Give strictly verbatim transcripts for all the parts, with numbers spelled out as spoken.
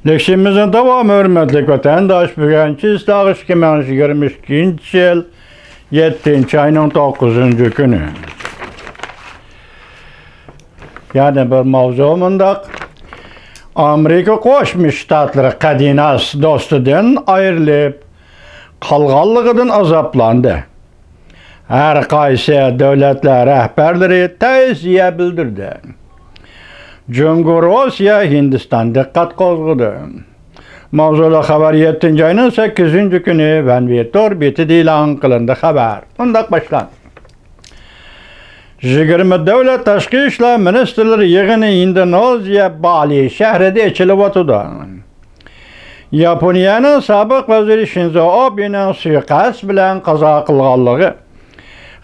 لېكسىيىمىزنىڭ داۋامى، ھۆرمەتلىك ۋەتەنداش، بۈگۈن چىسلاغ ئىككى مىڭ يىگىرمە ئىككىنچى يىل يەتتىنچى ئاينىڭ توققۇزىنچى كۈنى. يەنە بىر ماۋزۇ مۇنداق. ئامېرىكا قوشما شتاتلىرى قەدىناس دوستىدىن ئايرىلىپ قالغانلىقىدىن ئازابلاندى. ھەر قايسى دۆلەتلەر رەھبەرلىرى تەزىيە بىلدۈردى. جۇڭگو، روسىيە، ھىندىستان دىققەت قوزغىدى. ماۋزۇلۇق خەۋەر يەتتىنچى ئاينىڭ سەككىزىنچى كۈنى ۋەنۋى تور بېتىدە ئېلان قىلىندى. خەۋەر مۇنداق باشلاندى. يىگىرمە دۆلەت تاشقى ئىشلار مىنىستىرلىرى يىغىنى ئىندونېزىيە بالى شەھىرىدە ئېچىلىۋاتىدۇ. ياپونىيەنىڭ سابىق ۋەزىرى شىنزو ئابېنىڭ سۇيىقەست بىلەن قازا قىلغانلىقى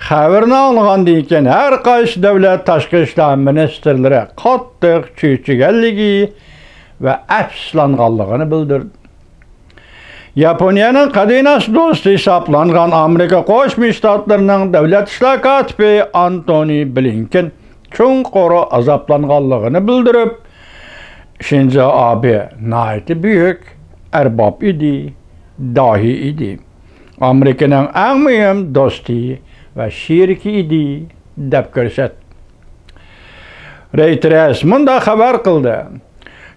خەۋىرىنى ئاڭلىغاندىن كېيىن، ھەر قايسى دۆلەت تاشقى ئىشلار مىنىستىرلىرى قاتتىق چۆچۈگەنلىكى ۋە ئەپسۇسلانغانلىقىنى بىلدۈردى. ياپونىيەنىڭ قەدىناس دوستى ھېسابلانغان ئامېرىكا قوشما شتاتلىرىنىڭ دۆلەت ئىشلار كاتىپى ئانتونى بلىنكېن چوڭقۇر ئازابلانغانلىقىنى بىلدۈرۈپ، شىنزو ئابې ناھايىتى بۈيۈك ئەرباب ئىدى، داھىي ئىدى. ئامېرىكىنىڭ ئەڭ مۇھىم دوستى ۋە شېرىكى ئىدى، دەپ كۆرسەتتى. رېيتېرس مۇنداق خەۋەر قىلدى.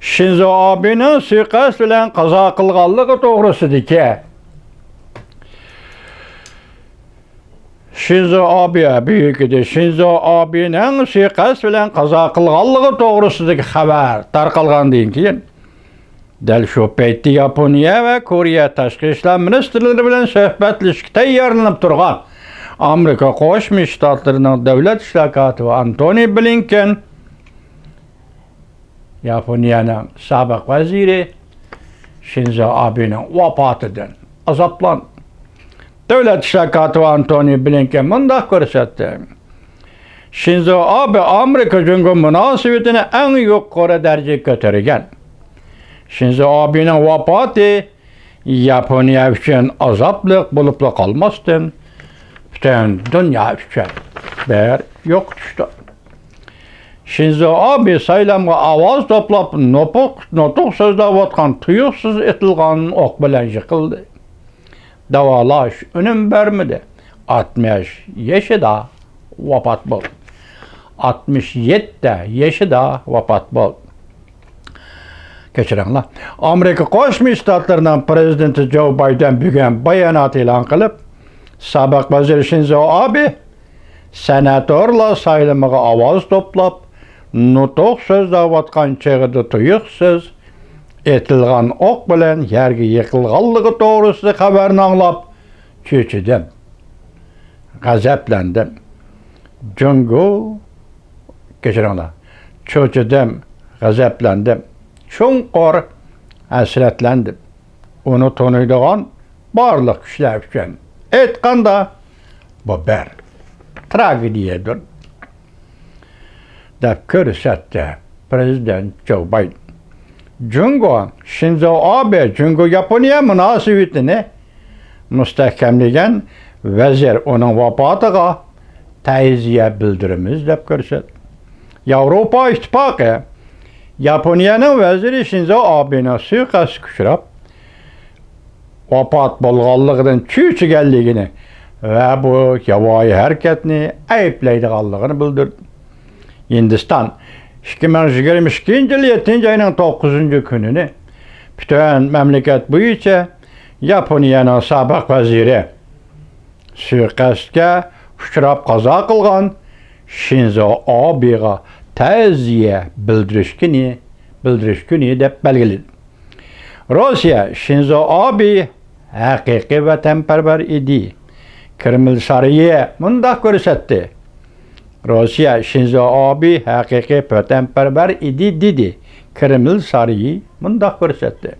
شىنزو ئابېنىڭ سۇيىقەست بىلەن قازا قىلغانلىقى توغرىسىدىكى، شىنزو ئابې بۈيۈك ئىدى. شىنزو ئابېنىڭ سۇيىقەست بىلەن قازا قىلغانلىقى توغرىسىدىكى خەۋەر تارقالغاندىن كېيىن، دەل شۇ پەيتتە ياپونىيە ۋە كورېيە تاشقى ئىشلار مىنىستىرلىرى بىلەن سۆھبەتلىشىشكە تەييارلىنىپ تۇرغان ئامېرىكا قوشما شتاتلىرىنىڭ دۆلەت ئىشلار كاتىپى ئانتونى بلىنكېن ياپونىيەنىڭ سابىق ۋەزىرى شىنزو ئابېنىڭ ۋاپاتىدىن ئازابلاندى. دۆلەت ئىشلار كاتىپى ئانتونى بلىنكېن مۇنداق كۆرسەتتى. شىنزو ئابې ئامېرىكا جۇڭگو مۇناسىۋىتىنى ئەڭ يۇقىرى دەرىجىگە كۆتۈرگەن. شىنزو ئابېنىڭ ۋاپاتى ياپونىيە ئۈچۈن ئازابلىق بولۇپلا قالماستىن، پۈتۈن دۇنيا ئۈچۈن بىر يوقىتىشتۇر. شىنزو ئابې سايلامغا ئاۋاز توپلاپ، نوپۇق-، نۇتۇق سۆزلەۋاتقان تۇيۇقسىز ئېتىلغان ئوق بىلەن يىقىلدى. داۋالاش ئۈنۈم بەرمىدى. ئاتمىش يېشىدا ۋاپات بولدى. ئاتمىش يەتتە يېشىدا ۋاپات بولدى. كەچۈرۈڭلار. ئامېرىكا قوشما شتاتلىرىنىڭ پىرېزىدېنتى جو بايدېن بۈگۈن بايانات ئېلان قىلىپ، سابىق ۋەزىر شىنزو ئابې سېناتورلار سايلىمىغا ئاۋاز توپلاپ، نۇتۇق سۆزلەۋاتقان چېغىدا تۇيۇقسىز ئېتىلغان ئوق بىلەن يەرگە يىقىلغانلىقى توغرىسىدا خەۋەرنى ئاڭلاپ، چۆچۈدۈم، غەزەپلەندىم. جۇڭگو، كەچۈرۈڭلار، چۆچۈدۈم، غەزەپلەندىم، چوڭقۇر ھەسرەتلەندىم. ئۇنى تونۇيدىغان بارلىق كىشىلەر ئۈچۈن ئېيتقاندا، بۇ بىر تراگېدىيەدۇر، دەپ كۆرسەتتى پىرېزىدېنت جو بايدېن. جۇڭگو، شىنزو ئابې جۇڭگو ياپونىيە مۇناسىۋىتىنى مۇستەھكەملىگەن ۋەزىر ئۇنىڭ ۋاپاتىغا تەزىيە بىلدۈرىمىز، دەپ كۆرسەتتى. ياۋروپا ئىتتىپاقى ياپونىيەنىڭ ۋەزىرى شىنزو ئابېنىڭ سۇيىقەستكە ئۇچراپ، ۋاپات بولغانلىقىدىن چۆچۈگەنلىكىنى ۋە بۇ ياۋايى ھەرىكەتنى ئەيىبلەيدىغانلىقىنى بىلدۈردى. ھىندىستان ئىككى مىڭ يىگىرمە ئىككىنچى يىل يەتتىنچى ئاينىڭ توققۇزىنچى كۈنىنى پۈتۈن مەملىكەت بويىچە ياپونىيەنىڭ سابىق ۋەزىرى سۇيىقەستكە ئۇچراپ قازا قىلغان شىنزو ئابېغا تەزىيە بىلدۈرۈش كۈنى، بىلدۈرۈش كۈنى دەپ بەلگىلىدى. روسىيە، شىنزو ئابې ھەقىقىي ۋەتەنپەرۋەر ئىدى. كرېمل سارىيى مۇنداق كۆرسەتتى. روسىيە، شىنزو ئابې ھەقىقىي ۋەتەنپەرۋەر ئىدى، دېدى. كرېمل سارىيى مۇنداق كۆرسەتتى.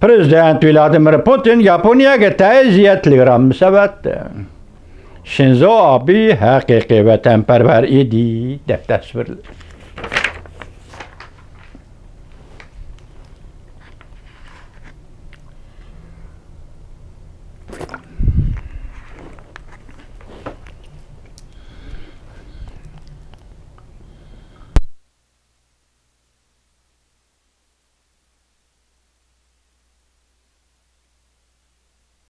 پىرېزىدېنت ۋلادىمىر پۇتىن ياپونىيەگە تەزىيە تېلېگراممىسى ئەۋەتتى. شىنزو ئابې ھەقىقىي ۋەتەنپەرۋەر ئىدى، دەپ تەسۋىرلىدى.